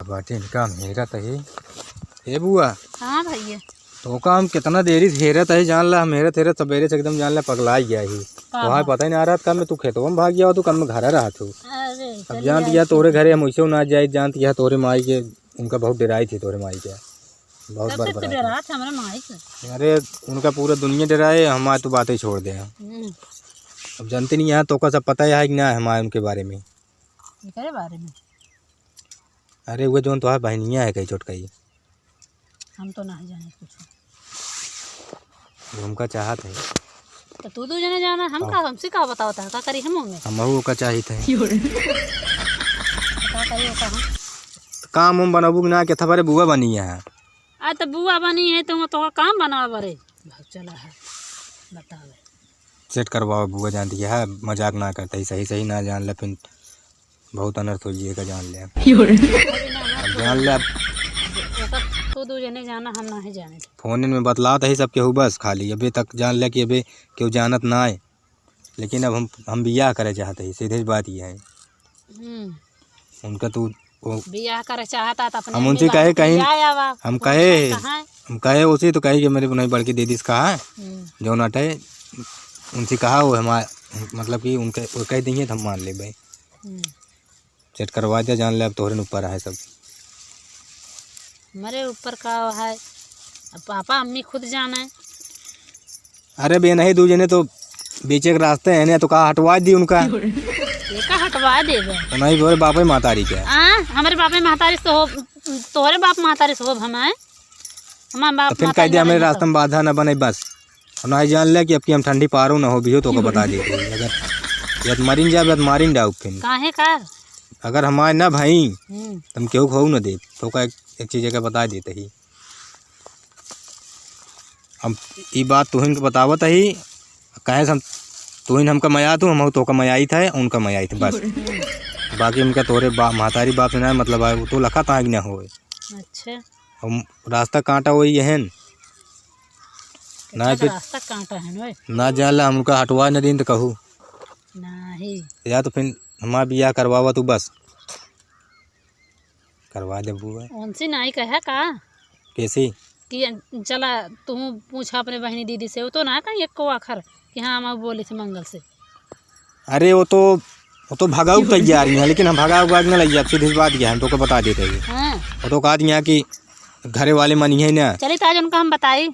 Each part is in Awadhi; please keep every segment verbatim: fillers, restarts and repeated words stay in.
बाटे इनका हम हेरत ही। ए बुआ। हाँ भैया। तोका हम कितना देरी से हेरत ही, जान ला, हम हेरत हेरत सबेरे से एकदम, जान ला, पगलाई गया ही। का तोहार बात? पता ही ना रहत, कब में तू खेतवा में भाग गया हो, तू कब में घरे रहत हो। अरे, अब चली जान आई दिया थी। तोरे घरे हम वैसे ना जाए, जान दिया तोरे माई के, उनका बहुत डराई थी तोरे माई के, बहुत कब से बरबराई थी। डरात है हमरा माई से? अरे, उनका पूरा दुनिया डराए, हमार तो बातें छोड़ दे। हम्म। अब जानते नहीं यहाँ तोका सब पता है कि ना हमारे उनके बारे में। इनके बारे में? अरे, वो जौन तोहार बहनिया है कहीं छोटका ही। हम तो नहीं जाने कुछ। वो हमका चाहत है। तो तू दू जने जाना, हम हाँ। का, हमसे का बतावत है, का करी हम ओमे? हमहू ओका चाहित है। तो का करी ओका हम? तो काम उम बनबू कि ना, के था बरे बुआ बनी है। आ, तो बुआ बनी है, तो तोहका काम बनावे बरे। भाग चला है, बतावे। सेट करवाओ बुआ, जान दिया है, मजाक ना करता ही, सही सही ना जान ले, फिर बहुत अनर्थ हो जिए का, जान ले। अब जान ले, अब ओकर तू दू जने जाना, हम नहीं जाने। फोन में बतलात ही सब केहू बस खाली, अबे तक जान ले कि अबे केहू जानत ना है, लेकिन अब हम, हम बियाह करे चाहत ही, सीधे बात ये है। हम्म। उनका तू वो बियाह करे चाहता त अपने हम उनसे कहे कहीं, बियाह आवा। हम कहे, हम कहे उसे तो कहे कि मेरे नहीं बड़की दीदी से कहा, हम्म। जौन अटे, उनसे कहा वो हमार, मतलब कि उनके, वो कह देंगे तो हम मान लेबे। हम्म। सेट करवा दे, जान ले अब तोहरे ऊपर है सब। मेरे ऊपर का है, अब पापा अम्मी खुद जाने। अरे बे, नहीं, दू जने तो बीचे के रास्ते हैं, नहीं तो कहा हटवा दी उनका। ये का हटवा देबे? नहीं, तोहरे बापे महतारी के। आ, हमरे बापे महतारी से हो, तोहरे बाप महतारी से हो हम हैं? हमार बाप तो फिर महतारी कह दिया, "हमरे रास्ते में बाधा न बने बस।" और नहीं जान ले कि अब की हम ठंडी पारो न हो भी हो तो ओका बता देते हैं। अगर या तो मरिन जाब, या तो मारिन डाउब फिर। काहे का? अगर हमारे ना भाई, हम्म। तुम केहू खाऊ न दे, तो का एक, एक चीज का बता देते ही। हम ई बात तुहिन के बतावत ही, काहे से हम, तुहिन हमका मया तू, हम तोका मयाइत है, उनका मयाइत बस। बाकी उनका तोरे बा-, महतारी बाप से ना मतलब है, वो तो लखा ताक ना होए। अच्छा। हम रास्ता कांटा वही है न। ना अच्छा, फिर रास्ता कांटा है न ओए। ना जान ला, हम उनका हटवा न दिन तो कहू। नहीं। या तो फिर हमार बियाह करवावा तू बस। करवा देबू बा। उनसे नाई कहे का? कैसे? कि चला तू पूछा अपने बहनी दीदी से, वो तो ना कहीं एको आखर कि हाँ, हम बोले थे मंगल से। अरे वो तो, वो तो भगाऊ तैयार ही है, लेकिन हम भगा उगा के ना लइया, सीधी सी बात ये है, हम तोका बता देते हैं। हाँ। वो तो कहा दिया कि घरे वाले मानिए ना। चली तो आज उनका हम बताई।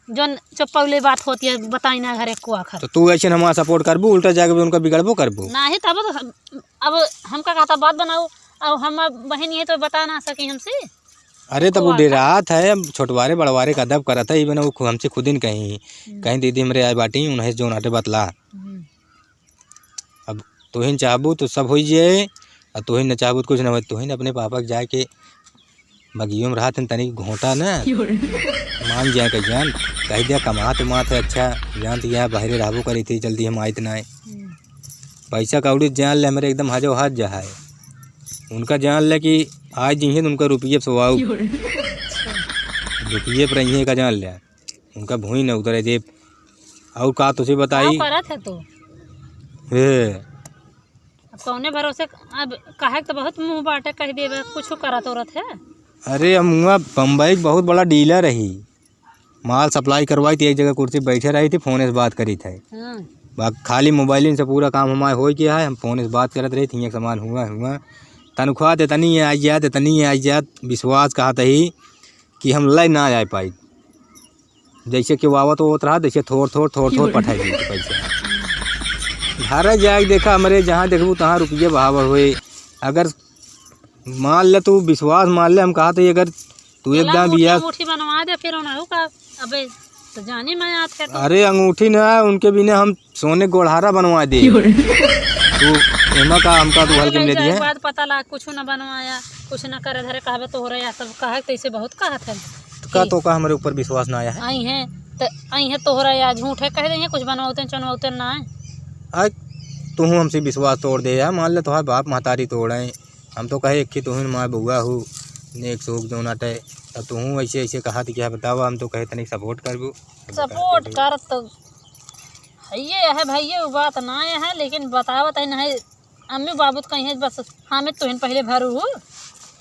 जौन चुप्पौले बात होती है, बताई ना घरे को आखर। तो तू ऐसे हमारा सपोर्ट करबू, उल्टा जाके भी उनका बिगड़बो करबू। नाही, तब तो हम, अब हमका कहता बात बनाऊ, अब हम बहन ये तो बता ना सकी हमसे। अरे, तब को वो आखर। डेरात है, अब छोटवारे बड़वारे का अदब करत है, इवन वो खु-, हमसे खुदिन कहीं, हम्म। कहीं दीदी हमरे आए बाटी, उन्हें जौन आटे बतला। हम्म। अब तोहिन चाहबू तो सब होई जाए, और तोहिन न चाहबू तो कुछ न होए। तोहिन अपने पापा के जाके बगियो में रहत हन, तनिक घोंटा न। मान जाए का जान, कह दिया कमात उमात है अच्छा, जान तो यहाँ बाहरे रहबो करी थी, जल्दी हम आइत ना है। हम्म। पैसा कौड़ी जान ले हमरे एकदम हाजो हाथ जा है। उनका जान ले कि आज जइहे तो उनका रुपये पे सोआऊ। रुपये पर रहिए का जान ले। उनका भुई न उतरे देब। और का तुझे बताई? का करत है तू? हे। अब कौने भरोसे, अब कहे के तो बहुत मुंह बाटे, कह देबे कुछ करत औरत है। अरे, हम हुआ बम्बई के बहुत बड़ा डीलर रही, माल सप्लाई करवाई थी, एक जगह कुर्सी बैठे रही थी, फोन से बात करी थे। हाँ। बा-, खाली मोबाइल से पूरा काम हमारे हो गया है, हम फोन से बात करत रही थी, एक सामान हुआ, हुआ, तनख्वाह तो इतनी है, आई जात, इतनी है, आई जात, विश्वास कहा तही कि हम लय ना आ पाई। जैसे कि वो आवत होत रहा, जैसे थोड़, थोड़, थोड़, थोड़ पठाई देते पैसा। घर जाए के देखा, हमरे जहाँ देखबू तहाँ रुपये बहावर हुए। अगर मान ले, तू विश्वास मान ले, हम कहा तो अगर तू एक चला, दाम अंगूठी, बिया अंगूठी बनवा दे, फिर उन्हें का, अबे, तो जाने मैं आज क्या तो अरे, अंगूठी ना, उनके बिना हम सोने गोड़हारा बनवा दे। क्यों रे? तू एमा का हमका तू अरे, हल्के में ले ले जाए दिए? के बाद पता लगा, कुछ ना बनवाया, कुछ ना करे धरे, कहबे तोहरे या सब कहे, तैसे बहुत कहत है। तो का कि तो का हमरे ऊपर विश्वास ना आया है? आई हैं, तो आई हैं तोहरा या झूठे कह दे हैं, कुछ बनवाते चनवाते ना है। आज तू हमसे विश्वास तोड़ दे यार, मान ले तोहार बाप महतारी तोड़े, हम तो कहे एक ही तुहिन माँ बउआ हो, नेक सोक जौन आटे, अब तुहूँ ऐसे, ऐसे कहा थी क्या बतावा, हम तो कहे तनिक सपोर्ट करबू। सपोर्ट कर तो है ये है भैया, वो बात ना है, लेकिन बतावत है नहीं, अम्मी बाबू तो कहीं है बस, हाँ में तुहिन पहले भरू हो।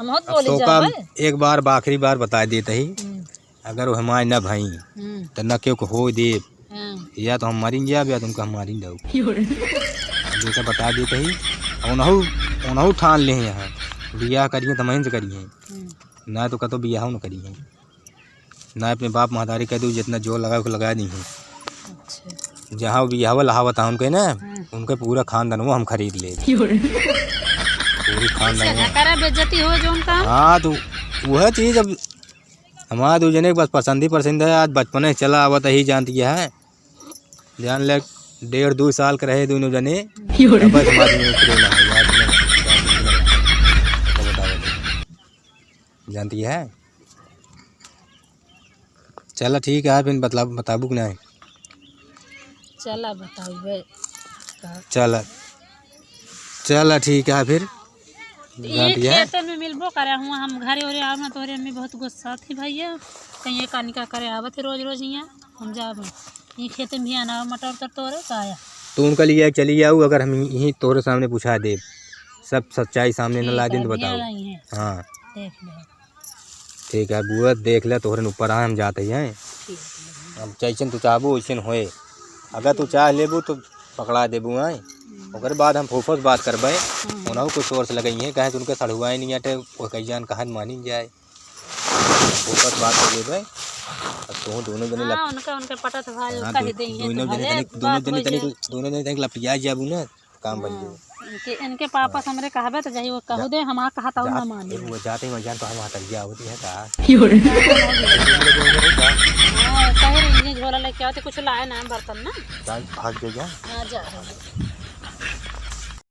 हम बहुत अब बोली सोका जावे। एक बार बा-, आखिरी बार बताइ देत ही, हम्म। अगर वो हमारे न भई, हम्म। त न केहू को होइ देब, हाँ। या तो हम मरिन जाब, या तो उनका हम मारिन जाब। अब जैसा बताइ देत ही, उनहु, उनहु ठान लेहे हैं, बियाह करिहे त हमहीं से करिहे, हम्म। ना तो कतो बियाह न करिहे। ना अपने बाप महतारी कह दू, जितना जोर लगा के लगा दी है। अच्छा। जहाँ बियाह वाला हावत है उनके ना, हम्म। उनके पूरा खानदान वो हम खरीद ले। पूरी खानदान ऐसे वो। ना करे, बेइज्जती हो जो उनका। हाँ, तो वह चीज अब हमारे दू जने के बस पसंद ही पसंद है। आज बचपने से चला आवत ही जानती है, जान ले, डेढ़ दो साल के रहे दोनों जने। अब बस हमारे में प्रेम है, याद नहीं, जानती है। चला ठीक है, फिर बतला-, बताबू कि नहीं? चला बताबे का। चला, चला ठीक है फिर। ये जानती है? खेते में मिलबो करे हुआ, हम घरे ओरे आवे ना, तोरे अम्मी बहुत गुस्सा थी भैया, कहीं ये कानिका करे आवत है रोज रोज यहाँ, हम जाबे। ये खेते में भी आना मटर उटर तोरे का आया। तो उनका लिए चली जाऊ, अगर हम यहीं तोरे सामने पूछा देब, सब सच्चाई सामने न ठीक ला है, दिन तो भी बताओ। आना ही है। हाँ। देख ले। ठीक है बुआ, देख ले, तोहरे ऊपर आए, हम जाते हैं। ठीक है। अब जैसन तू चाहबू वैसन होए। अगर तू चाह लेबू तो पकड़ा देबू, हैं? हम्म। ओकरे बाद हम फोफो से बात करबे। हम्म। उन्हों को सोर्स लगाई है, कहे तो उनके सड़ुआए नहीं आटे, वो कई जान कहाँ मानी जाए। फोफो से बात कर लेबे। अब तू दोनों जने हाँ, लप-, उनका, उनके पटत भाई हाँ, कह दो-, देंगे दोनों तो जने भले तनिक, दोनों बात जने हो तनिक, जाए। दोनों जने तनिक लपिया जाबू ना। काम बन हाँ, गयो। इनके, इनके पापा हाँ। से हमरे कहबे तो जाई, वो कहू जा-, दे, हम आ कहत हूँ जा-, ना मानी। वो जाते ही वहाँ जान तो हम वहाँ तक गया होती है का? हाँ, कहे रही, ये झोला लेके आओ, तो कुछ लाए ना बर्तन ना। जा, भाग गया क्या? हाँ, जा।